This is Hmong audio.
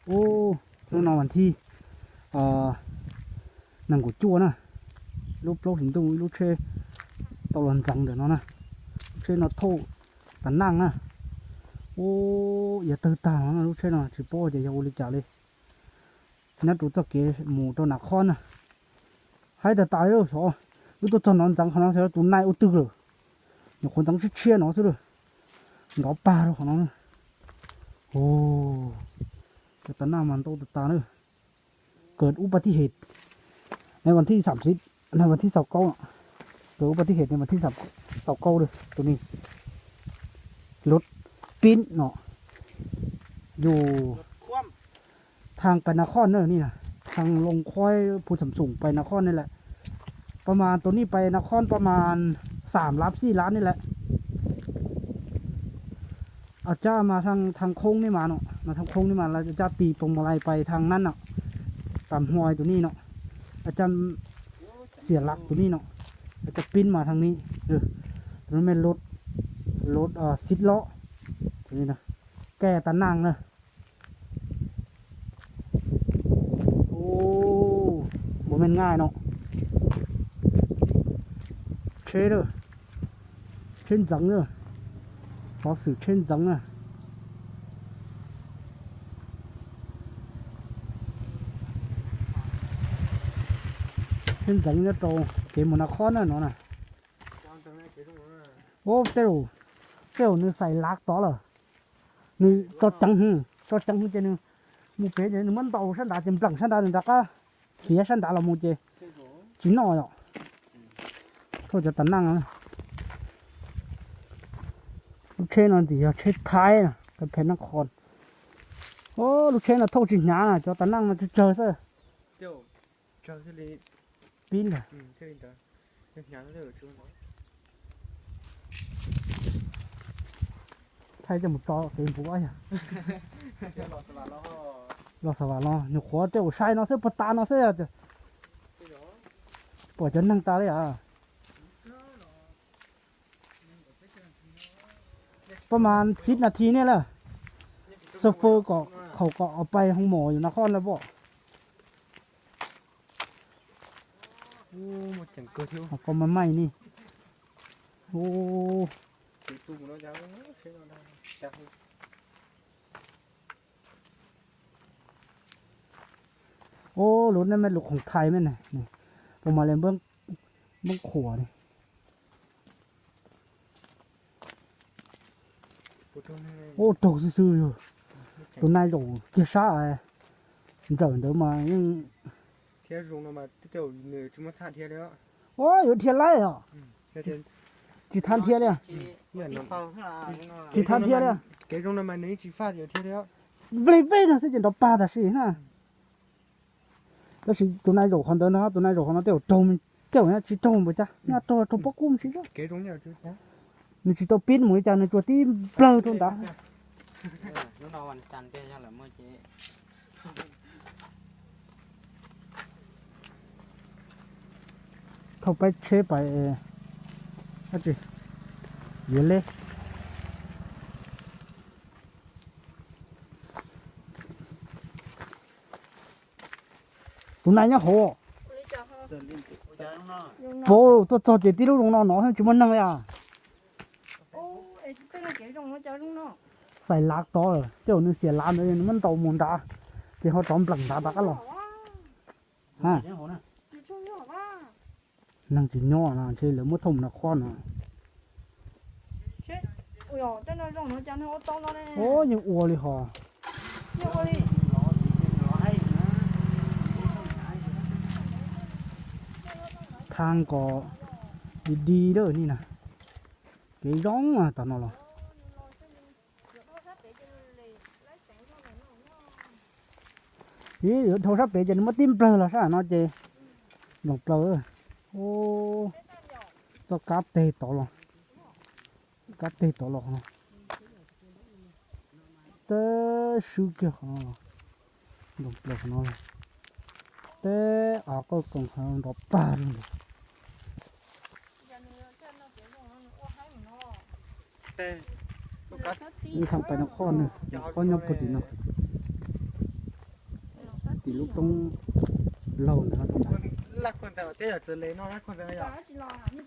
Ub, hnub no vas thib nees nkaum cuaj na, lub plaub hlis ntuj ib lub tsheb tau los ntxeev ntawm no na. Lub tsheb no thauj tas naj na. Ub, yog tawg tag no lub tsheb no tsis paub tias yog ua li cas li. Nyob rau txoj kev mus rau Nas Khob na. Haib tas tas li xyov, wb tuaj txog no ntxeev qhov no xyov tus nai ua twg lawm. Nyuam qhuav ntxeev tshiab tshiab no xwb lawm. Nrov pag rau qhov no. Cov tas naj mas ntau tas tas na. Ub pas tij hem, vas thib xam xiv, vas thib xaus kaub, ub pas tij hem, vas thib xaus kaub, tus ni lub pib no yus thaj pais Nas Khob na, ni thaj Loos Khuaib Phu Xam Xoom pais Nas Khob ni lawm. Pab mas tus ni pais Nas Khob pab mas xam lab xij lab ni lawm. Cab mas thaj khoob ni mas no, mas thaj khoob ni mas lawv cab tis poos mos lais pais thaj nab no, tas hmo tus ni no, cab xiam lab tus ni no, cab pib mas thaj ni, tus no me lub, lub xib lob, kej tas naj na. Ua me nqaij no, tsheb, tsheb ntxeev, xov xwm tsheb ntxeev na. Tsheb ntxeev nyob rau kev mus Nas Khob na no na. Ub, tej zaum, tej zaum nws xais lav tod lawm. Nws tso ceev, tso ceev ces nws mus pem ces nws muab ntaus sab nrad ces npleem sab nrad nws rov qab khiav sab nrad los mus ces tsis noj yom. Thauj cov tas naj. Lub tsheb no ntxim yog tsheb Thaib, phev nab qho. Lub tsheb no thauj tsis hnyav na, cov tas naj no tsawg tsawg xwb. Pib ntag. Thaij coj mus tso kev npuv yog. Los xav vam los nyuam qhuav tej ua sai no xwb, puag ta no xwb. Pom cov neeg tas li as. Pab mas xib nas this nej lawm. Xo fawj kom khaum kom pais hoo mom yus Nas Khob lawm pom. Kom mas maij ni. Ub, lub nej me lus khoom thais me ne, puas mas li npab qhuas ne. Ub, raug xwb xwb yog. Tus nai zaum kiag sab ntsawm ntawd mas yeej. Ua yuav dhia laij os. Tsis thab dhia li. Tsis thab dhia li. Vij vej no xwb ces nrov pag tam sim na. Tab sis tus nai zaum qhov ntawd ntag, tus nai zaum qhov no tej zaum raug, tej zaum tsis raug npaum cas, nyob raug raug pob kub mus sis xwb. Nws tsis tau pib mus li cas nws tsuas tib nplawg rau ntawd. Thauj peb tsheb pais, yuav leb. Tus nai nyob hauv. Pab tuaj txog ces tib lub zoo no no tsis muaj neeg li as. Xais lav tod lawm, tej zaum nws xiam lav ntawd nws muab ntaus mus nrad, ces ho rov npleem nrad rov qab los. Neeg tsis nyob no ntshe lawv muab thauj mus Nas Khob no. Ub, yeej ua li hos. Thaj kom di di lawm ni na. Kev zoo tom no los. Ib yuav dhau sab pem ces nws muab tib nplawg los sab no ces nploos plaws. Txoj kab teg tod los, kab teg tod los qhov no, teb swb kiag qhov no los, nploos plaws qhov no los, teb av qawj koos qhov no nrov pag li ntawd. Ib thaj pais no qhoj nws, qhov nyob puag tim no. tim lub roob laug ntawd.